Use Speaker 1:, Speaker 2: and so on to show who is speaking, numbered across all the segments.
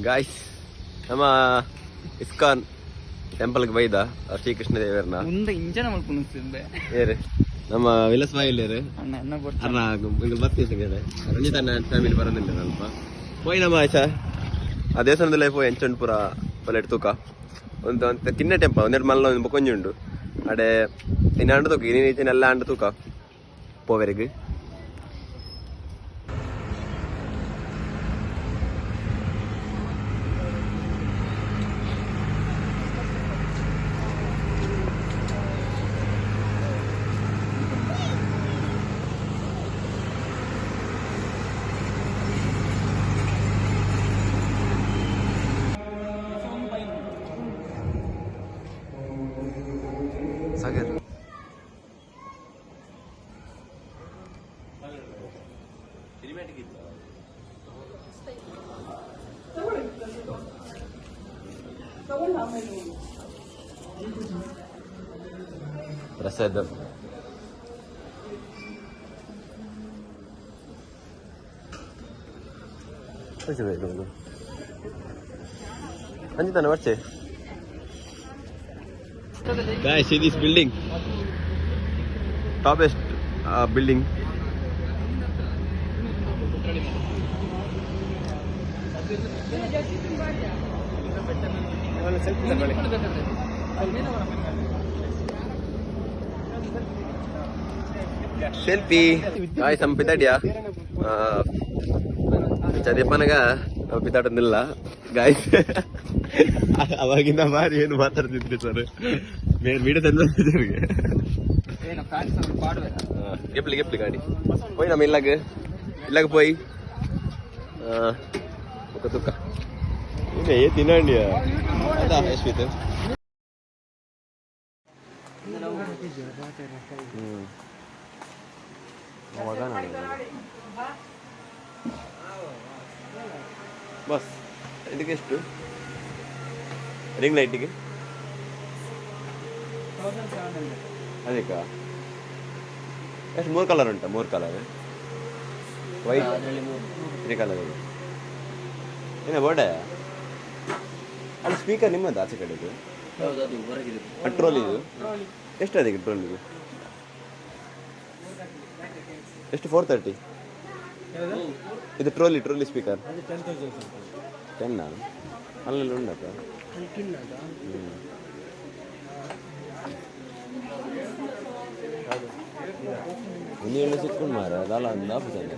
Speaker 1: Guys, ನಮ್ಮ ISKCON ಟೆಂಪಲ್ಗೆ ಬೈದ ಶ್ರೀಕೃಷ್ಣ ದೇವರನ್ನ.
Speaker 2: ಮುಂದೆ ಇಂಜನ ಮಲ್ಪುನು.
Speaker 1: ಏರು ನಮ್ಮ ವಿಲಸ್ ಬಾಯಿಲ್ಲೇರು?
Speaker 2: ಅಣ್ಣ ಎನ್ನ ಬೊರ್ಚಿ.
Speaker 1: ಅರ್ನ ಇಂಗ್ಲ ಬತ್ತಿ ಸಂಗಡೆ ರಂಜಿತ್ ಅಣ್ಣ ಫ್ಯಾಮಿಲಿ ಬರೋದಿಲ್ಲ. ಅಲ್ಪ ಪೋಯ್ ನಮ್ಮ ಆಯ್ತಾ ಆ ದೇವಸ್ಥಾನದಲ್ಲೇ ಪೋಯ್ ಎಂಚುಂಡು ಪೂರ ಪೊಲೆಟ್ ತೂಕ. ಒಂದು ಅಂತ ಕಿನ್ನೆ ಟೆಂಪಲ್ ಒಂದೆರಡು ಮಲ್ಲ ಒಂದು ಬೊಕೊಂಜಿ ಉಂಡು. ಅಡೆ ಇನ್ನು ಅಂಡು ತೂಕ, ಇನ್ನು ಈಚಿನ ಎಲ್ಲ ಅಂಡು ತೂಕ ಪೋವೆರೆಗ್. ಸಾಗರ್. ಪ್ರಸಾದ. ಅಂಜಿತಾನೆ ಬರ್ಚೆ. Guys, see this building? Topest building. Selfie. Guys, ನಮ್ಮ ಪಿತಾಡಿಯ ಚದಿಪ್ಪನಗ ನಾವು ಪಿತಾಟಂದಿಲ್ಲ ಗಾಯ್ಸ್. ಅವಾಗಿಂದ ಮಾರಿ ಏನು ಮಾತಾಡ್ತಿದ್ರಿ ಸರ್? ಬೇರೆ ವಿಡಿಯೋ ತಂದ್ರೆ.
Speaker 2: ಏನು ಫ್ಯಾನ್ಸ್ ಅವ್ರು ಪಾಡುವೆ.
Speaker 1: ಗೆಪ್ಲಿ ಗೆಪ್ಲಿ ಗಾಡಿ ಪೋಯ್ ನಮ್ಮ ಇಲ್ಲಾಗ ಇಲ್ಲಾಗ ಪೋಯ್ ఒక ತುಕ್ಕ ಇಲ್ಲ ಏ ತಿನ್ನಂಡಿ ಅದಾ ಯಶ್ವಿತ್. ಬಸ್ ಇದಕ್ಕೆ ಎಷ್ಟು ರಿಂಗ್ ಲೈಟಿಗೆ? ಅದಕ್ಕ ಎಷ್ಟು? ಮೂರು ಕಲರ್ ಉಂಟಾ? ಮೂರು ಕಲರ್, ವೈಟ್, ತ್ರೀ ಕಲರ್ ಇದೆ. ಏನ ಬೋರ್ಡ ಅಲ್ಲಿ ಸ್ಪೀಕರ್ ನಿಮ್ಮದು ಆಚೆ ಕಡೆದು. ಟ್ರೋಲಿ ಇದು ಎಷ್ಟು? ಅದಕ್ಕೆ ಟ್ರೋಲಿದು ಎಷ್ಟು? 430. ಇದು ಟ್ರೋಲಿ ಟ್ರೋಲಿ ಸ್ಪೀಕರ್ 10. ಅಲ್ಲೆಲ್ಲ ಉಂಡಪ್ಪ. ಹ್ಞೂ, ಒಂದು ಏಳು ಸಿಕ್ಕೊಂಡು ಮಾರ ದಾಲ ಒಂದು ಆಫೀಸ್ ಅಲ್ಲ.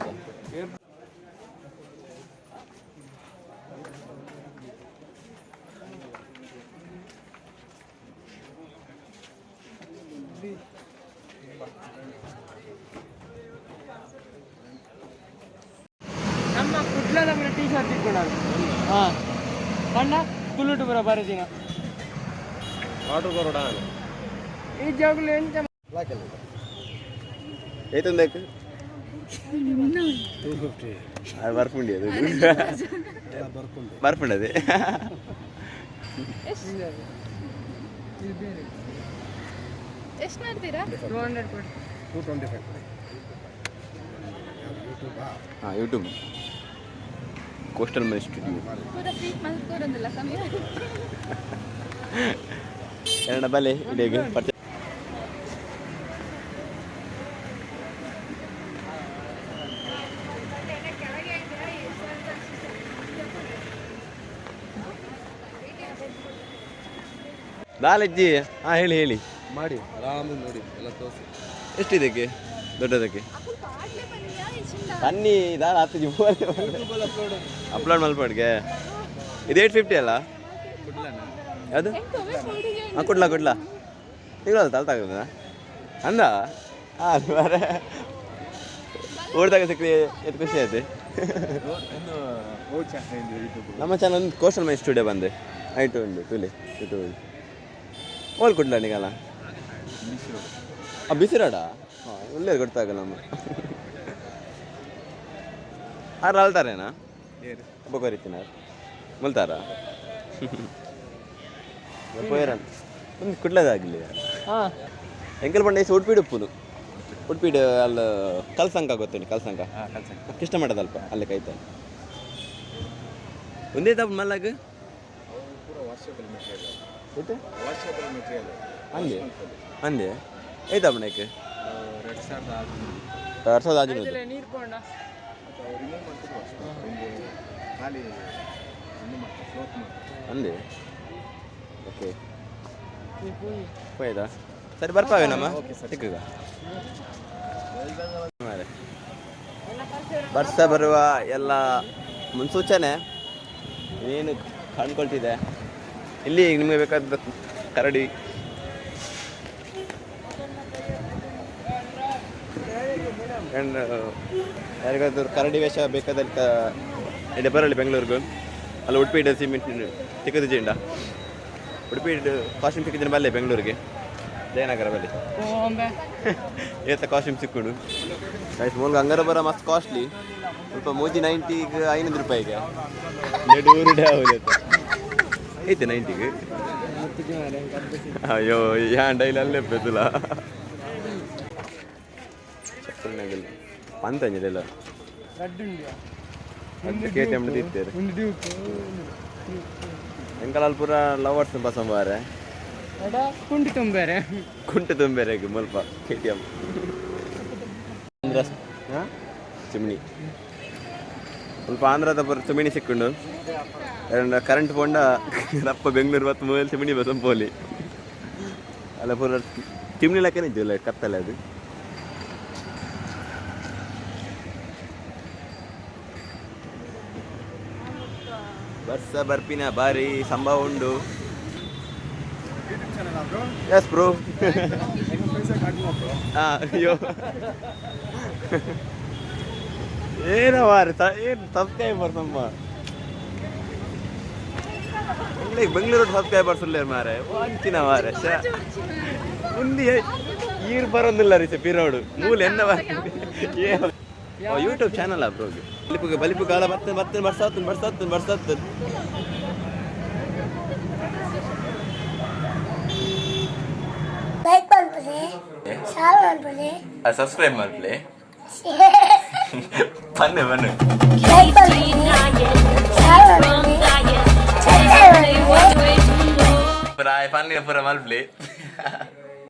Speaker 2: ನಮ್ಮ ಕುಡ್ಲದ ಮೇಲೆ ಟೀ ಶರ್ಟ್ ಇಟ್ಕೊಂಡಾಗ ಹಾಂ ಸಣ್ಣ ತುಳುಟು ಬರ ಬರದಿನ.
Speaker 1: ಆರ್ಡರ್ ಕೊರೋಡ.
Speaker 2: ಈ ಜಾಗಲು ಎಂತ?
Speaker 1: ಏತಂದಕ್ಕೆ ಅದು ಬರ್ಪುಂಡಿ, ಅದು ಬರ್ಪುಂಡಿ ಅದೇ.
Speaker 3: ಎಷ್ಟು ಮಾಡ್ತೀರಾ?
Speaker 2: 200 ಕೊಡಿ.
Speaker 1: ಹಾಂ, ಯೂಟ್ಯೂಬ್ ಕೋಸ್ಟಲ್ ಮನಿ ಸ್ಟುಡಿಯೋ.
Speaker 3: ಪೂರ ಫ್ರೀಟ್ ಮಲ್ಕೋರೊಂದಿಲ್ಲ ಕಮ್ಮಿ.
Speaker 1: ಎರಡು ಬಲೆ ಇಡೀಗ ಪರ್ಚೆ. ದಾಲಜ್ಜಿ, ಹಾಂ ಹೇಳಿ ಹೇಳಿ.
Speaker 4: ಮಾಡಿ, ಆರಾಮಾಗಿ ನೋಡಿ, ಎಲ್ಲ ತೋರಿಸಿ.
Speaker 1: ಎಷ್ಟು ಇದಕ್ಕೆ ದೊಡ್ಡದಕ್ಕೆ? ತನ್ನಿ ದಾಲ ಹತ್ತು ಅಪ್ಲೋಡ್ ಮಲ್ಪಡ್ಗೆ. ಇದು 850 ಅಲ್ಲ? ಯಾವುದು? ಹಾಂ, ಕೊಡ್ಲಾ ಕೊಡ್ಲಾ. ತಿಂಗಳಲ್ಲ ತಲೆ ತಾಗದ ಅಂದ. ಹಾಂ, ಅದು ಬಾರೆ ಓಡಿದಾಗ ಸಿಕ್ಕಿ ಎಷ್ಟು ಖುಷಿ ಆಯ್ತು. ನಮ್ಮ ಚಾನಲ್ ಒಂದು ಕೋಸ್ಟಲ್ ಮೈ ಸ್ಟುಡಿಯೋ ಬಂದೆ ಆಯ್ತು. ಉಂಡು ತುಲಿ ಯೂಟ್ಯೂಬ್ ಓಲ್ ಕೊಡ್ಲ ನಿಗಲ್ಲ. ಆ ಬಿಸಿ ರೋಡ. ಹಾಂ, ಒಳ್ಳೇದು ಗೊತ್ತಾಗಲ್ಲ ನಮ್ಮ ಆರು ಅಲ್ತಾರೇನಾ? ಒಬ್ಬ ಕರಿತೀನ ಮುಲ್ತಾರ ಪೋಯರ ಒಂದು ಕುಡ್ಲದಾಗಲಿ.
Speaker 2: ಹಾಂ.
Speaker 1: ಎಂಕಲ್ ಪಂಡ ಉಡುಪಿಡು ಉಪ್ಪುನು ಉಡುಪಿಡು ಅಲ್ಲಿ ಕಲ್ಸಂಕ ಗೊತ್ತುಂಟು? ಕಲ್ಸಂಕ ಕೃಷ್ಣ ಮಠದಲ್ಪ ಅಲ್ಲೇ ಕೈತ. ಒಂದೇ ತಪ್ಪು ಮಲ್ಲಾಗ. ಅಂದೆ ಅಂದೆ ಐತಪ್ಪ ನಾಯ್ಕ 2600.
Speaker 2: ನೀರು ಪೋಂಡ.
Speaker 1: ಅಂದೆ, ಓಕೆ. ಹೋಯ್ತಾ? ಸರಿ, ಬರ್ಪಾವೆ ನಮ್ಮ ಸಿಕ್ಕಗ ಮಾರೆ. ವರ್ಷ ಬರುವ ಎಲ್ಲ ಮುನ್ಸೂಚನೆ ಏನು ಕಾಣ್ಕೊಳ್ತಿದೆ ಇಲ್ಲಿ. ನಿಮಗೆ ಬೇಕಾದ ಕರಡಿ ಆ್ಯಂಡ್ ಯಾರಿಗಾದ್ರೂ ಕರಡಿ ವೇಷ ಬೇಕಾದಲ್ಲಿ ಇಲ್ಲಿ ಬರಲಿ ಬೆಂಗಳೂರಿಗೂ. ಅಲ್ಲ, ಉಡುಪಿ ಸಿಮೆಂಟ್ ಸಿಕ್ಕದು ಜೆಂಡ ಉಡುಪಿ ಕಾಸ್ಟ್ಯೂಮ್ ಸಿಕ್ಕಿದ್ರೆ ಬಲ್ಲೆ ಬೆಂಗಳೂರಿಗೆ, ಜಯನಗರ ಬಲ್ಲಿ.
Speaker 2: ಓಂಬೆ.
Speaker 1: ಏತ ಕಾಸ್ಟ್ಯೂಮ್ ಸಿಕ್ಕುಡು ಗೈಸ್. ಮೂಲ ಅಂಗರ ಬರ ಮಸ್ತ್ ಕಾಸ್ಟ್ಲಿ. ಸ್ವಲ್ಪ ಮೂಜಿ 90ಗೆ 500 ರೂಪಾಯಿಗೆ ನೆಡೂರು ಡ್ಯಾವ್ ಐತೆ 90ಗೆ. ಅಯ್ಯೋ, ಯಾನ್ ಡೈಲಿ ಅಲ್ಲೇ ಪೆದುಲ ಚಪ್ಪಲಿನಾಗಲ್ಲ ಪಂತಂಜಲಿಲ್ಲ.
Speaker 2: ರಡ್ಡು ಉಂಡಿಯಾ?
Speaker 1: ಕೆ ಟಿ ಎಮ್ ತಿತ್ತೇರು.
Speaker 2: ಒಂದು ಡ್ಯೂಕ್.
Speaker 1: ಎಂಕಲಾಲ್ ಪೂರ ಲವರ್ಸ್ ಬಸಂಬಾರೆ.
Speaker 2: ಎಡ ಕುಂಡಿ ತುಂಬಾರೆ.
Speaker 1: ಕುಂಟೆ ತುಂಬೇರೆ ಮುಲ್ಪ ಕೆ ಟಿ ಎಮ್ ಆಂಧ್ರ ಚಿಮಣಿ. ಸ್ವಲ್ಪ ಆಂಧ್ರದ ಪೂರ ಚಿಮಣಿ ಸಿಕ್ಕೊಂಡು ಕರೆಂಟ್ ಪೋಂಡ ರಪ್ಪ ಬೆಂಗಳೂರು ಬತ್ತು ಮೊಬೈಲ್ ಚಿಮಣಿ ಬಸಂಪೋಲಿ ಅಲ್ಲ. ಪೂರ ಚಿಮಣಿ ಲೆಕ್ಕನೇ ಇದ್ದಿಲ್ಲ ಕತ್ತಲೆ ಅದು. ಬರ್ಸ ಬರ್ಪಿನ ಬಾರಿ ಸಂಭವ ಉಂಡು. S bro. ಅಯ್ಯೋ, ಏನೋ ಮಾರ್ರೆ, ಏನು ಸಬ್ಸ್ಕ್ರೈಬರ್ ನಮ್ಮ ಬೆಂಗಳೂರು ಸಬ್ಸ್ಕ್ರೈಬರ್ಸ್ ಉಲ್ಲೇರ್ ಮಾರೆ, ಅಂಚಿನ ಮಾರೆ. ಮುಂದೆ ಈರ್ ಬರೋದಿಲ್ಲ ರೀ ಪಿರೋಡು ಮೂಲ ಎನ್ನ. YouTube channel ಬ್ರೋಗೆ. ಬಲಿಪುಗೆ ಬಲಿಪು ಕಾಲ ಬರ್ತೇನೆ ಬರ್ತೇನೆ, ಬರ್ಸಾತ್ತನ್ ಬರ್ಸಾತ್ತನ್ ಬರ್ಸಾತ್ತನ್.
Speaker 5: ಲೈಕ್ ಮಲ್ಪುಲೆ, ಶೇರ್ ಮಲ್ಪುಲೆ.
Speaker 1: ಸಬ್ಸ್ಕ್ರೈಬ್ ಮಾಡ್ಲಿ. ಬನ್ನಿ ಬನ್ನಿ.
Speaker 5: ಲೈಕ್ ಮಲ್ಪುಲೆ, ಶೇರ್ ಮಲ್ಪುಲೆ, ಸಬ್ಸ್ಕ್ರೈಬ್ ಮಲ್ಪುಲೆ.
Speaker 1: ಪೂರ ಪನ್ನಿ ಪೂರ ಮಲ್ಪ್ಲಿ.